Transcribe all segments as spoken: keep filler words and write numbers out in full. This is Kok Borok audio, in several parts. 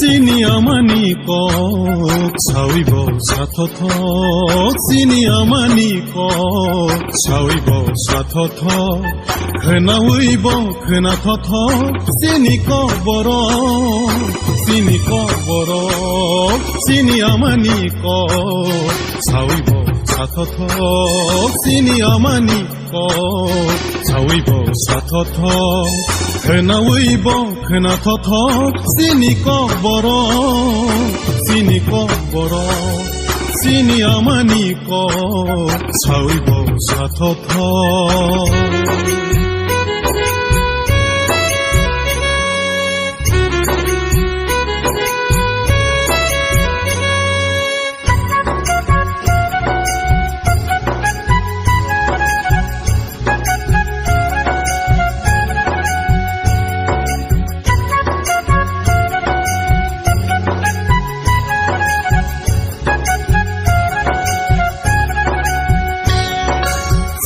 Chini amani kok sawi bo sathothok, chini amani kok sawi bo sathothok, khwnawi bo khwnathothok, chini kok borok, chini kok borok, chini amani kok sawi bo sathothok, chini amani kok sawi bo sathothok, khwnawi bo khwnathothok, chini kok borok, chini kok borok, chini amani kok sawi bo sathothok.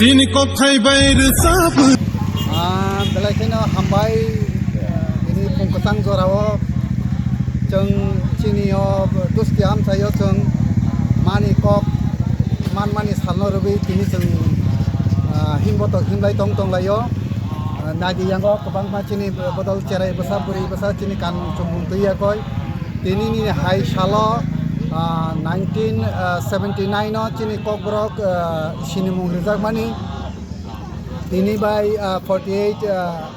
Chini kokthai bai rwchap. Ah, belai kheno hambai, eh, ini pung kwchang jorao chwng chini o dusti amchaio chwng mani kok manmani salno rwgwi tini chwng, ah, himbotok himlai tong tonglaio. Ah, nadi yango kwbangma chini bodol cherai bwsa bwrwi bwsa chini kan chumung twi yakoi. Tini ni hai salo, ah, nineteen seventy nine o chini kokborok, ah, sinimung rijakmani. Tini bai, ah, forty eight, ah,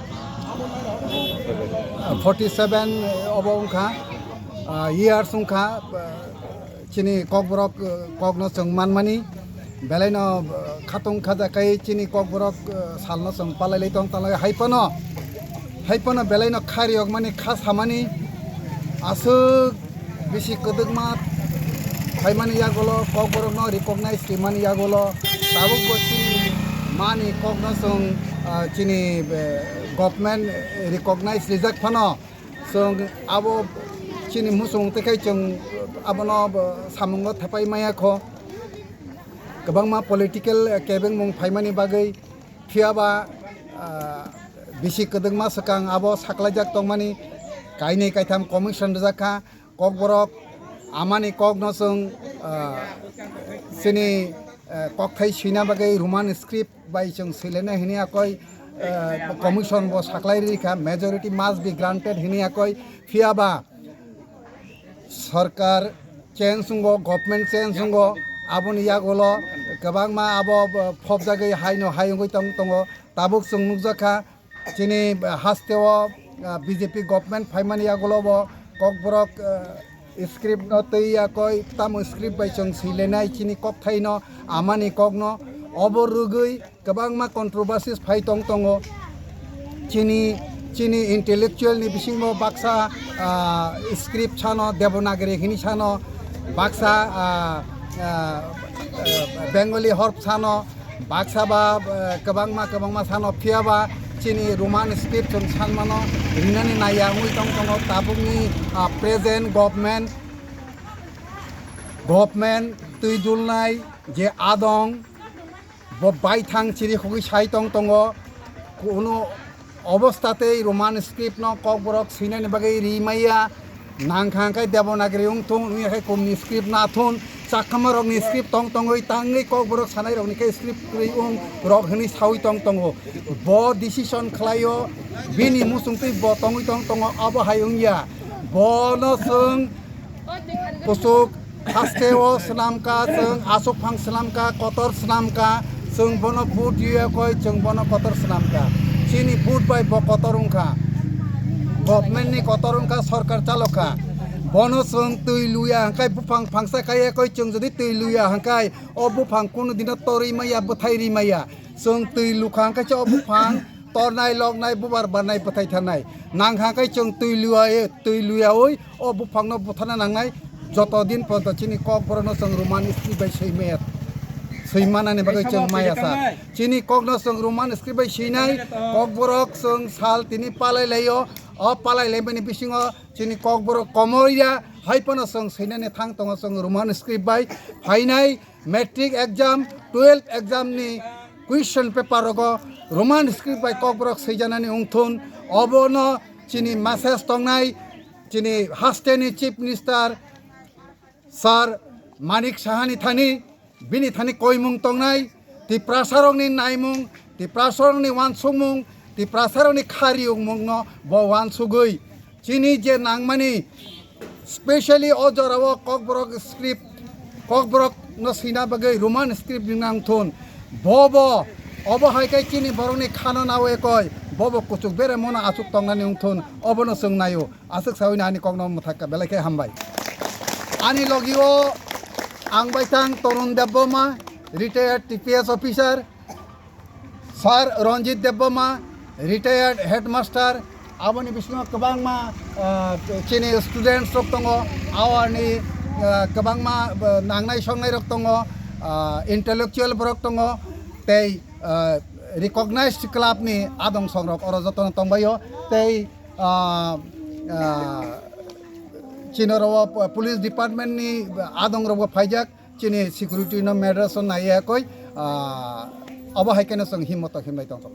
forty seven obo wngkha, ah, years wngkha, ah, chini kokborok, ah, kokno chwng manmani. Belaino, ah, khatung khaja kai chini kokborok, ah, salno chwng palai lai tong talai hai phano, hai phano belaino kha riyokmani kha samani aswk bisi kwdwkma phaimani yagulo, kokborokno recognize rimani yagulo, tabukbo chini mani kokno chwng, ah, chini, eh, government recognize rijak phano, chwng abo chini muchung tei khai chwng abono bo samungo thepai maya kho. Kwbangma political, eh, kebengmung phaimani bagwi, phiyaba, ah, bisi kwdwkma swkang abo saklaijak tongmani kainwi kaitham commission rijak kha. Kokborok amani kokno chwng, ah, chini, eh, kokthai swina bagwi Roman script bai chwng swilena hini akoi, eh, commission bo saklai rikha, majority must be granted hini akoi, phiyaba sorkar change wngo, government change wngo, aboni yagulo kwbangma abo, eh, phobjagwi haino hai wngwi tong tongo, tabuk chwng nukjakha. Chini hasteo, ah, B J P government phaimani yagulo bo kokborok, ah, script no twi yakoi tamo script bai chwng swilenai chini kokthaino amani kokno obo rwgwi kwbangma controversies phai tong tongo. Chini, chini intellectual ni bisingo baksa, ah, script sano Devanagari hini sano baksa, ah, ah, ah, Bengali horp sano baksa ba, eh, kwbangma, kwbangma sano phiya ba chini Roman script chwng sanmano rinani naiya wngwi tong tongo tabukni, ah, present government, government twi dulnai je adong bo baithang chiri khogwi sai tong tongo. Kuno Obosta tei Roman script no kokborok swinani bagwi ri maya. Nangkha hwnkhe Devanagari wngthung, wngya khe kumni script no athun. Chakma rokni script tong tongwi tangwi kokborok sanai rokni khe script kwrwi wng rok hwnwi sawi tong tongo. Bo decision khlaio, bini muchungtwi bo tongwi tong tongo, abo hai wngya. Bono chwng Kuchuk haste o swnamkha, chwng aswk phang swnamkha, kotor swnamkha, chwng bono vote rwya koi, chwng bono kotor swnamkha. Chini vote bai bo kotor wngkha. Government ni kotor wngkha, sorkar chalokha. Bono chwng twi luya hwnkhe buphang phangsa kaiya koi, chwng jodi twi luya hwnkhe o buphang kunu dino torwi maya, bwthai ri maya. Chwng twi lukha hwnkhe se o buphang tornai, loknai, bubar barnai, bwthai thanai. Nangkha khe chwng twi luya, twi luyaui o buphangno buthana nangnai. Joto din porjonto chini kokborokno chwng Roman script bai swi maya, swi manani bagwi chwng maya sa. Chini kokno chwng Roman script bai swinai, kokborok chwng sal tini palai laio. O palai laimani bisingo chini kokborok komorya hai phano chwng swinani thang tongo chwng Roman script bai phainai. Matric exam, twelve exam ni question paper rogo Roman script bai kokborok swijanani wngthun, obono chini message tongnai, chini hasteni Chief Minister Sir Manik Sahani thani, bini thani koimung tongnai, Tiprasarokni naimung, Tiprasarokni wansukmung, Tiprasarokni khariyungmungno bo wansugwi chini je nangmani, specially o jorao Kokborok script, Kokborokno swina bagwi Roman script ni nang thun. Bobo, obo hai khe chini borokni khano nao ekoi, bobo kuchuk bere mono achuk tongnani wng thun, obono chwng naio. Aswk sawi ani kokno mwthakka, belai khe hambai. Ani logio ang bai thang Torun Debbarma, retired T P S officer, Sir Ranjit Debbarma, retired headmaster, aboni bisingo kwbangma, ah, chini students rok tongo, awarni, ah, kwbangma, ah, nangnai songnai rok tongo, ah, intellectual borok tongo, tei, ah, recognized club ni adong songrok oro jotono tongbaio, tei, ah, ah, chini oro police department ni adong rok bo phaijak, chini security no matters o naiya koi, ah, abo hai khe no chwng himmoto himlai tongthok.